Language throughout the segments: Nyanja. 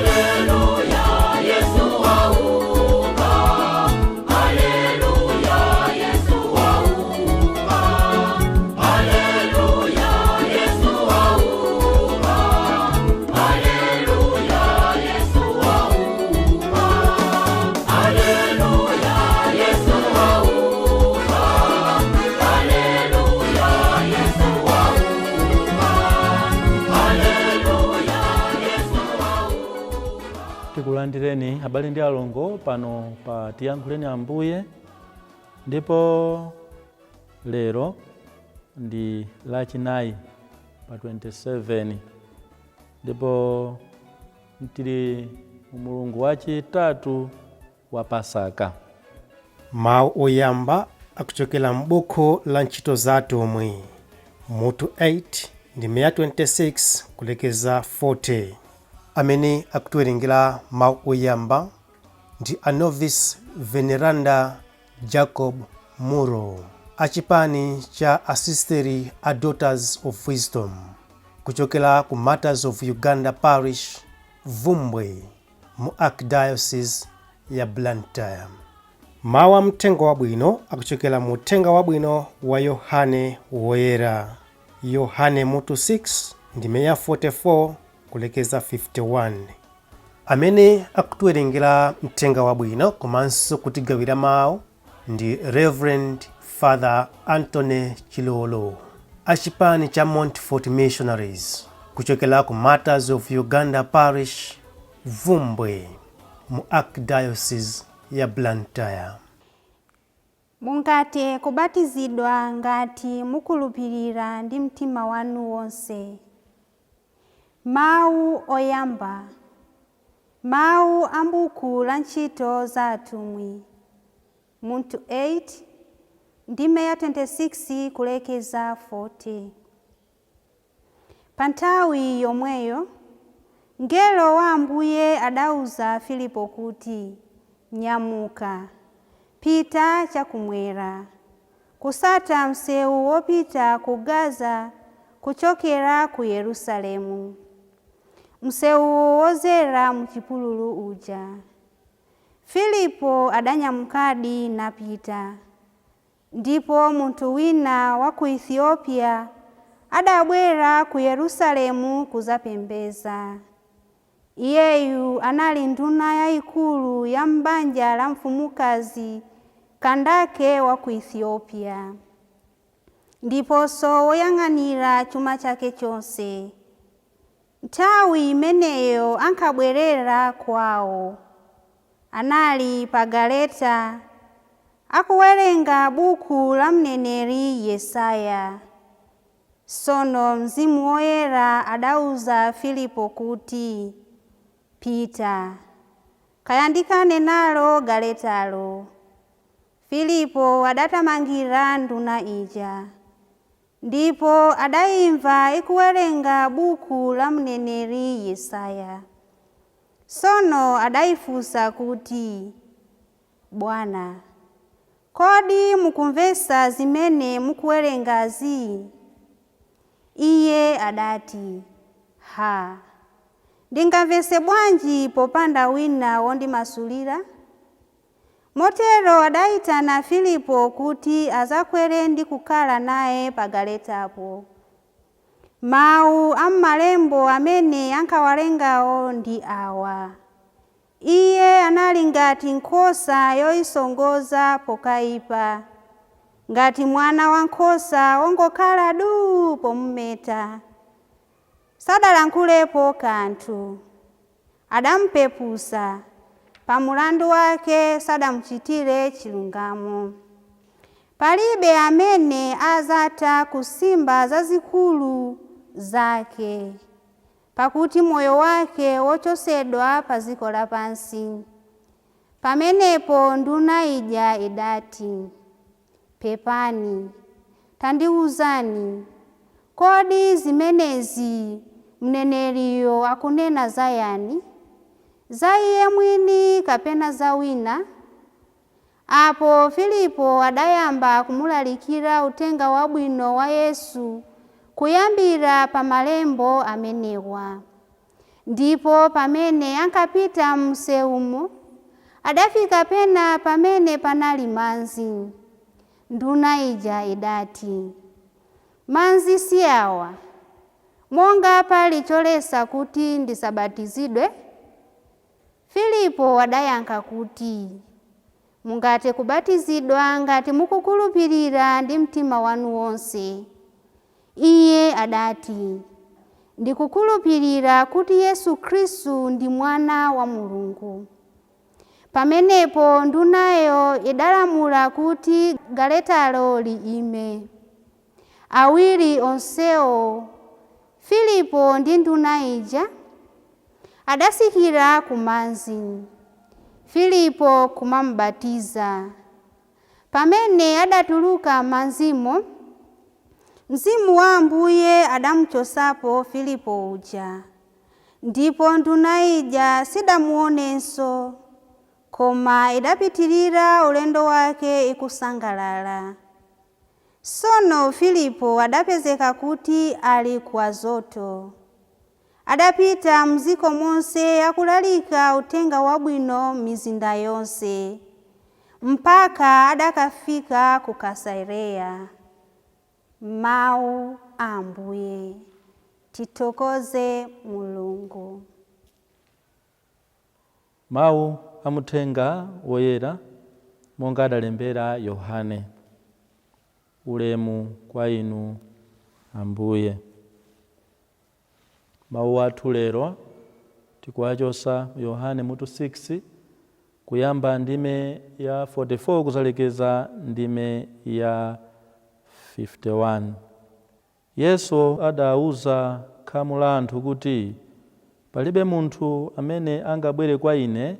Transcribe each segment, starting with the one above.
Haleluya, Yesu wauka. Haleluya, Yesu wauka. Haleluya, Yesu wauka. Haleluya, Yesu wauka. Haleluya, Yesu wauka. Haleluya, Yesu wauka. Haleluya, Yesu wauka. Tikulandireni abale ndi alongo pano pa Tiyankhuleni Ambuye. Ndipo lero ndi Lachinayi pa 27, ndipo tili mulungu wachitatu wa Pasaka. Mawu oyamba akuchokera m'buku la Ntchito za Atumwi, mutu 8, ndime ya 26 kulekeza 40. Amene akutiwerengera mawu oyamba ndi a Novice Veneranda Jacob Muro, achipani cha Asisteri a Daughters of Wisdom, kuchokera ku Martyrs of Uganda Parish, Vumbwe, mu Archdiocese ya Blantyre. Mawu a Mthenga Wabwino akuchokera mu Uthenga Wabwino wa Yohane Woyera, Yohane mutu 6, ndime ya 44 kulekeza 51. Amene akutiwerengera Mthenga Wabwino komanso kutigawira mawu ndi Reverend Father Anthony Chilolo, achipani cha Montfort Missionaries, kuchokera ku Martyrs of Uganda Parish, Vumbwe, mu Archdiocese ya Blantyre. Mungathe kubatizidwa ngati mukhulupirira ndi mtima wanu wonse. Mawu oyamba, mawu a m'buku la Ntchito za Atumwi, mutu 8, ndime ya 26 kulekeza 40. Pa nthawi yomweyo mngelo wa Ambuye adauza Filipo kuti, "Nyamuka, pita chakumwera, kusata msewu wopita ku Gaza kuchokera ku Yerusalemu, msewu wozera muchipululu uja." Filipo adanyamukadi napita. Ndipo munthu wina wa ku Ethiopia adabwera ku Yerusalemu kuzapembedza. Iyeyu anali nduna yayikulu ya m'banja la mfumukazi Kandake wa ku Ethiopia, ndiponso woyang'anira chuma chake chonse. Nthawi imeneyo ankabwerera kwawo. Anali pa galeta akuwerenga buku la mneneri Yesaya. Tsono Mzimu Woyera adauza Filipo kuti, "Pita, kayandikane nalo galetalo." Filipo adathamangira nduna ija, ndipo adayimva ikuwerenga buku la mneneri Yesaya. Tsono adayifunsa kuti, "Bwana, kodi mukumvetsa zimene mukuwerengazi?" Iye adati, "Ha, ndingamvetse bwanji popanda wina wondimasulira?" Motero adayitana Filipo kuti azakwere ndi kukhala naye pa galetapo. Mawu a m'malembo amene ankawerengawo ndi awa: "Iye anali ngati nkhosa yoyisongoza pokayipha, ngati mwana wankhosa wongokhala duu pomumeta. Sadalankhulepo kanthu. Adamupepusa, pa mulandu wake sadamuchitire chilungamo. Palibe amene azatha kusimba zazikulu zake, pakuti moyo wake wochosedwa pa dziko lapansi." Pamenepo nduna ija idati, "Pepani, tandiwuzani, kodi zimenezi mneneriyo akunena za yani? Za iye mwini kapena za wina?" Apo Filipo adayamba kumulalikira Uthenga Wabwino wa Yesu kuyambira pa malembo amenewa. Ndipo pamene ankapita msewumo, adafika pena pamene panali madzi. Nduna ija idati, "Madzi si awa, monga pali choletsa kuti ndisabatizidwe?" Filipo adayankha kuti, "Mungathe kubatizidwa ngati mukukhulupirira ndi mtima wanu wonse." Iye adati, "Ndikukhulupirira kuti Yesu Khristu ndi Mwana wa Mulungu." Pamenepo ndunayo idalamula kuti galetalo liime. Awiri onsewo, Filipo ndi nduna ija, adatsikira ku madzi, Filipo kumamubatiza. Pamene adatuluka m'madzimo, Mzimu wa Ambuye adamuchotsapo Filipo uja, ndipo nduna ija sidamuonenso, koma idapitirira ulendo wake ikusangalala. Tsono Filipo adapezeka kuti ali ku Azoto. Adapita m'dziko monse akulalika Uthenga Wabwino m'mizinda yonse, mpaka adakafika ku Kaisareya. Mawu a Ambuye. Tithokoze Mulungu. Mawu a Muthenga Woyera monga adalembera Yohane. Ulemu kwa inu Ambuye. Mawu athu lero tikuwachotsa Yohane mutu 6 kuyamba ndime ya 44 kuzalekeza ndime ya 51. Yesu adauza khamu la anthu kuti, "Palibe munthu amene angabwere kwa ine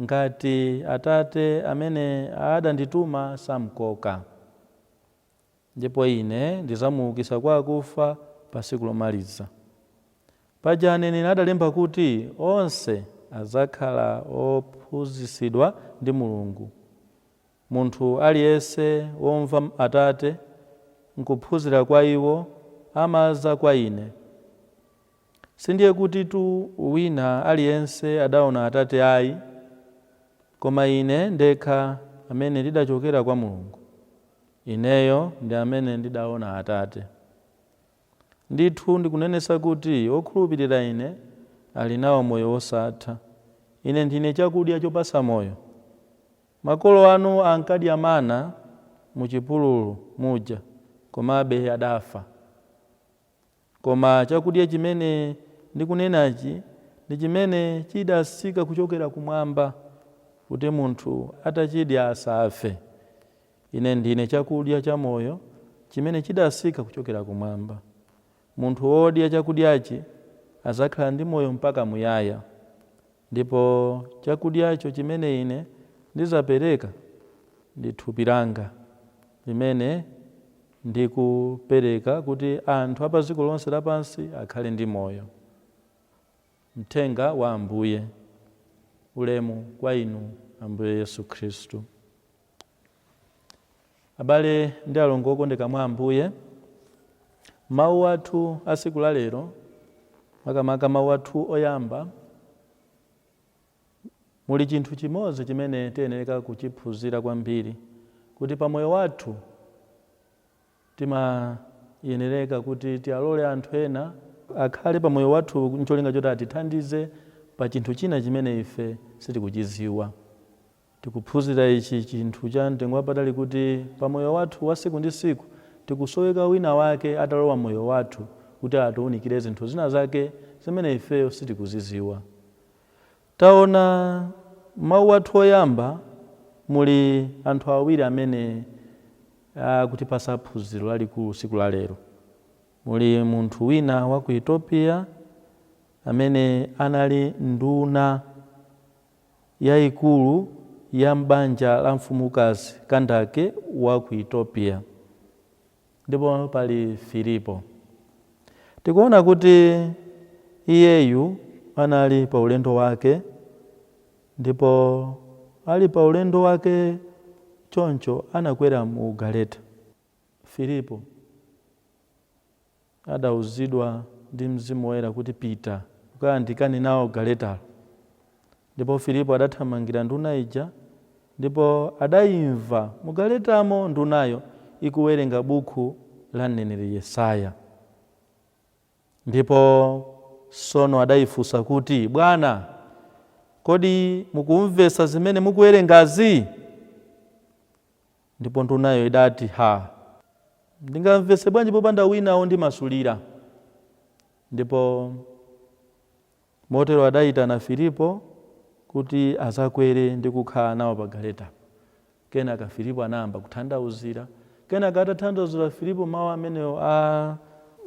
ngati Atate amene adandituma samkoka, ndipo ine ndidzamuukitsa kwa akufa pa tsiku lomaliza. Paja aneneri adalemba kuti, onse adzakhala ophunzitsidwa ndi Mulungu. Munthu aliyense womva Atate nkuphunzira kwa iwo amadza kwa ine. Sindiye kutitu wina aliyense adaona Atate ayi, koma ine ndekha amene ndidachokera kwa Mulungu. Ineyo ndi amene ndidaona Atate. Ndithu ndikunenetsa kuti okhulupirira ine ali nawo moyo wosatha. Ine ndine chakudya chopatsa moyo. Makolo anu ankadya mana mu chipululu muja, komabe adafa. Koma chakudya chimene ndikunenachi ndi chimene chidatsika kuchokera kumwamba, kuti munthu atachidya asafe. Ine ndine chakudya cha moyo chimene chidatsika kuchokera kumwamba. Munthu wodya chakudyachi adzakhala ndi moyo mpaka muyaya, ndipo chakudyacho chimene ine ndidzapereka ndi thupi langa limene ndikupereka kuti anthu a pa dziko lonse lapansi akhale ndi moyo." Mthenga wa Ambuye. Ulemu kwa inu Ambuye Yesu Khristu. Abale ndi alongo okondeka mwa Ambuye, mawu athu a tsiku la lero, makamaka mawu athu oyamba, muli chinthu chimodzi chimene tiyenereka kuchiphunzira kwambiri, kuti pa moyo wathu timayenereka kuti tialole anthu ena akhale pa moyo wathu ncholinga choti atithandize pa chinthu china chimene ife sitikuchidziwa. Tikuphunzira ichi chinthu cha mtengo wapatali kuti pa moyo wathu wa tsiku ndi tsiku tikusoweka wina wake atalowa moyo wathu kuti atiwunikire zinthu zina zake zimene ifeyo sitikuzidziwa. Taona mawu athu oyamba, muli anthu awiri amene akutipatsa phunziro lalikulu tsiku la lero. Muli munthu wina wa ku Ethiopia amene anali nduna yayikulu ya m'banja la mfumukazi Kandake wa ku Ethiopia, ndipo pali Filipo. Tikuona kuti iyeyu anali pa ulendo wake, ndipo ali pa ulendo wake choncho anakwera mu galeta. Filipo adauzidwa ndi Mzimu Woyera kuti pita. Mukayandikane nawo galetalo. Ndipo Filipo adathamangira nduna ija, ndipo adayimva mugaletamo ndunayo ikuwerenga buku la mneneri Yesaya. Ndipo sono adayifunsa kuti, "Bwana, kodi mukumvetsa zimene mukuwerengazi?" Ndipo ndunayo idati, "Ha, ndingamvetse bwanji popanda wina wondimasulira?" Ndipo motero adayitana Filipo kuti azakwere ndi kukhala nawo pa galeta. Kenaka Filipo anayamba kutanthauzira. Kenaka atatanthauzira Filipo mawu amenewo a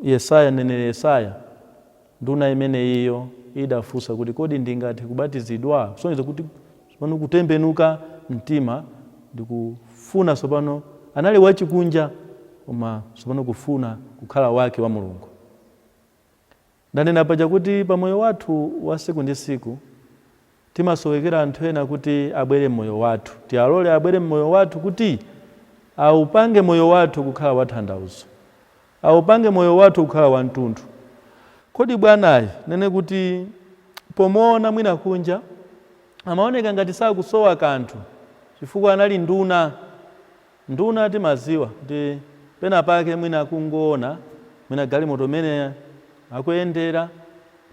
Yesaya, mneneri Yesaya, nduna imeneyiyo idafunsa kuti, "Kodi ndingathe kubatizidwa?" Kusonyeza kuti tsopano kutembenuka mtima ndikufuna, tsopano anali wachikunja koma tsopano kufuna kukhala wake wa Mulungu. Ndanena paja kuti pamoyo wathu wa siku ndi siku timasowekera anthu ena kuti abwere mmoyo wathu, tiyalole abwere mmoyo wathu kuti aupange moyo wathu kukhala watanthauzo, aupange moyo wathu kukhala wamtunthu. Kodi bwanayi, nene kuti pomuona mwina kunja amaoneka ngati sakusowa kanthu chifukwa anali nduna. Nduna timaziwa kuti pena pake mwina kungoona mwina galimoto imene akuyendera,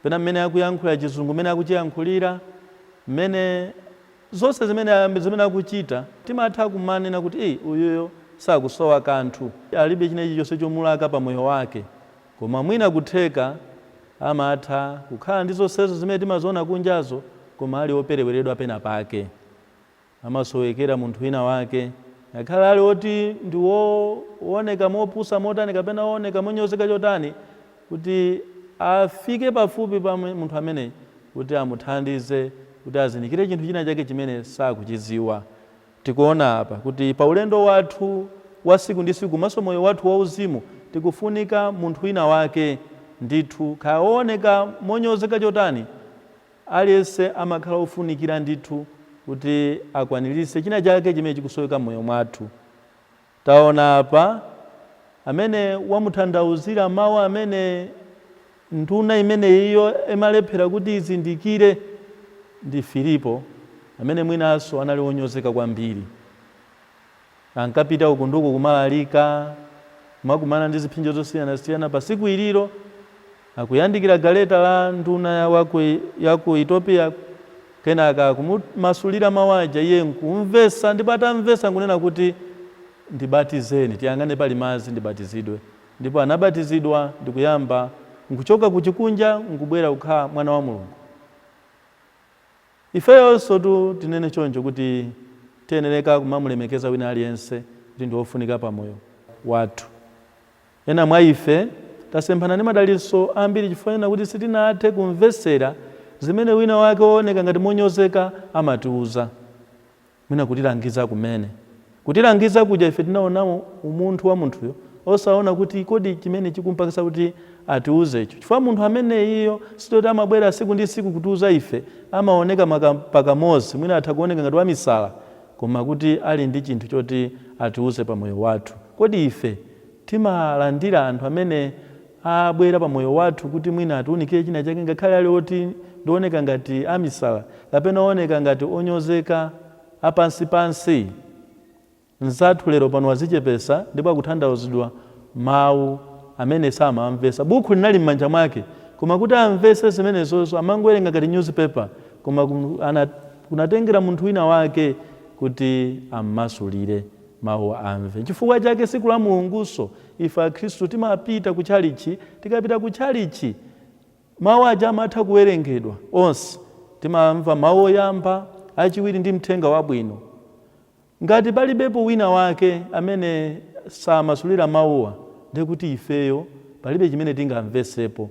pena mmene akuyankhula chizungu, mmene akuchiyankhulira, mmene zonse zimene akuchita, timatha kumanena kuti, "Iyi, uyuyo sakusowa kanthu, alibe china chilichonse chomulaka pa moyo wake." Koma mwina kutheka amatha kukhala ndi zonsezo zimene timaziona kunjazo, koma ali opereweredwa pena pake, amasowekera munthu wina wake, ngakhale ali oti ndi wooneka mopusa motani kapena wooneka monyozeka chotani, kuti afike pafupi pa munthu ameneyi kuti amuthandize kuti azindikire chinthu china chake chimene sakuchiziwa. Tikuona apa kuti pa ulendo wathu wa siku ndi siku komanso moyo wathu wauzimu tikufunika munthu wina wake ndithu, kaya wooneka monyozeka chotani, aliyense amakhala ofunikira ndithu kuti akwaniritse china chake chimene chikusoweka m'moyo mwathu. Taona apa amene wamutanthauzira mawu amene nduna imeneyiyo imalephera kuti izindikire ndi Filipo, amene mwinanso anali wonyozeka kwambiri. Ankapita uku ndi uku kumalalika, kumakumana ndi zipsinjo zosiyanasiyana. Pa siku ililo akuyandikira galeta la nduna ya ku Ethiopia, kenaka kumumasulira mawu aja, iye nkumvesa, ndipo atamvesa nkunena kuti, "Ndibatizeni, tiyang'ane pali madzi ndibatizidwe." Ndipo anabatizidwa ndikuyamba nkuchoka kuchikunja nkubwera kukhala mwana wa Mulungu. Ifeyonso tu tinene choncho kuti tiyenereka kumamulemekeza wina aliyense kuti ndi wofunika pa moyo wathu. Ena mwa ife tasemphana ndi madalitso ambiri chifukwa chonena kuti sitinathe kumvetsera zimene wina wake wooneka ngati monyozeka amatiuza, mwina kutilangiza kumene. Kutilangiza kuja ife tinaonamo umunthu wa munthuyo, osaona kuti kodi chimene chikumpangisa kuti atiuze icho. Chifukwa munthu ameneyiyo sitoti amabwera siku ndi siku kutiuza ife, amaoneka pakamodzi, mwina atha kuoneka ngati wamisala, koma kuti ali ndi chinthu choti atiuze pa moyo wathu. Kodi ife timalandira anthu amene abwera pa moyo wathu kuti mwina atiunikire china chake, ngakhale ali oti ndioneka ngati amisala kapena ooneka ngati onyozeka, apansipansi? Mzathu lero pano wazichepesa ndipo akutanthauzidwa mawu amene samamvesa. Buku linali m'manja mwake, koma kuti amvese zimenezozo amangowerenga ngati newspaper, koma kunatengera munthu wina wake kuti ammasulire mawu amve. Chifukwa chake siku la Mulunguso ife akhristu timapita ku tchalitchi. Tikapita ku tchalitchi, mawu aja amatha kuwerengedwa onse, timamva mawu oyamba, achiwiri ndi mthenga wabwino. Ngati palibepo wina wake amene samasulira mawuwa, ndekuti ifeyo palibe chimene tingamvesepo.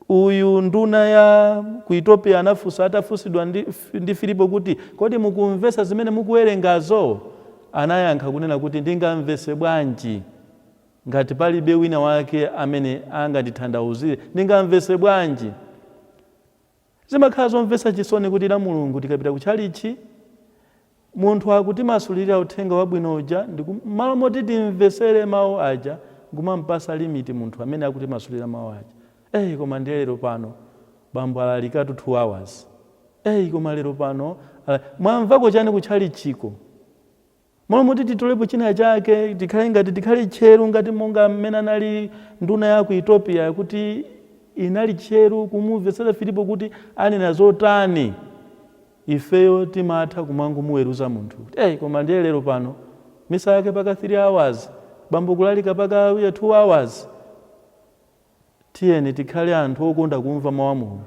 Uyu nduna ya ku Ethiopia anafunsa atafunsidwa ndi Filipo kuti, "Kodi mukumvesa zimene mukuwerengazo?" Anayankha kunena kuti, "Ndingamvese bwanji ngati palibe wina wake amene anganditanthauzire? Ndingamvese bwanji?" Zimakhala zomvetsa chisoni kuti la Mulungu tikapita kutchalitchi, munthu akutimasulira uthenga wabwino uja, malo moti timvesere mawu aja, nkumampasa limit munthu amene akutimasulira mawu aja. Koma ndiye lero pano Bambo alalikatu 2 hours. Eyi, koma lero pano mwamvako chani kutchalichiko? Momwe muti titolepo china chake, tikhale ngati tikhale tcheru ngati monga mmene anali nduna ya ku Ethiopia, kuti inali tcheru kumumvetsera Filipo kuti anena zotani. Ifeyo timatha kumangomuweruza munthu kuti, "Eyi, koma ndiye lero pano misa yake paka 3 hours, bambo kulalika paka 2 hours." Tiyeni tikhale anthu okonda kumva mawu a Mulungu,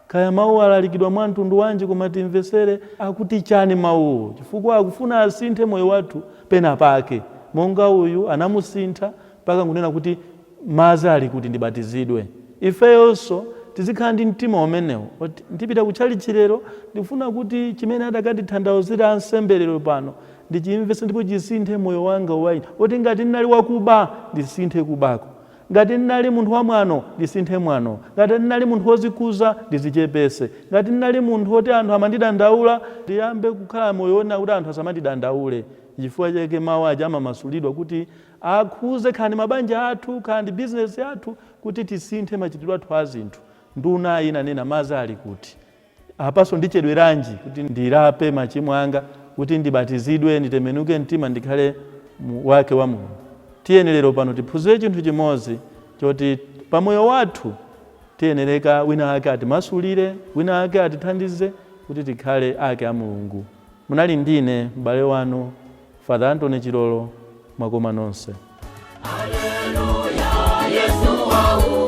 kaya mawu alalikidwa mwa mtundu wanji, koma timvesere akuti chani mawuwo, chifukwa akufuna asinthe moyo wathu pena pake, monga uyu anamusintha mpaka nkunena kuti, "Madzi ali kuti ndibatizidwe?" Ifeyonso tizikhala ndi mtima umenewo oti ndipita kutchalitchi lero, ndikufuna kuti chimene adakanditanthauzira ansembe lero pano ndichimvese ndipo chisinthe moyo wanga waine, oti ngati ndinali wakuba, ndisinthe kubako; ngati ndinali munthu wamwano, ndisinthe mwano; ngati ndinali munthu wozikuza, ndizichepese; ngati ndinali munthu woti anthu amandidandaula, ndiyambe kukhala moyo wona kuti anthu asamandidandaule. Chifukwa chake mawu aja amamasulidwa kuti akhuze khani mabanja athu, khani bizinesi yathu, kuti tisinthe machitidwe athu a zinthu. Nduna inanena, "Madzi ali kuti? Apaso ndichedweranji kuti ndilape machimo anga, kuti ndibatizidwe, nditembenuke mtima, ndikhale wake wa Mulungu?" Tiyeni lero pano tiphunzire chinthu chimodzi choti pamoyo wathu tiyenereka wina ake atimasulire, wina ake atithandize kuti tikhale ake a Mulungu. Munali ndine m'bale wanu Father Anthony Chilolo. Mwakoma nonse. Haleluya, Yesu wauka.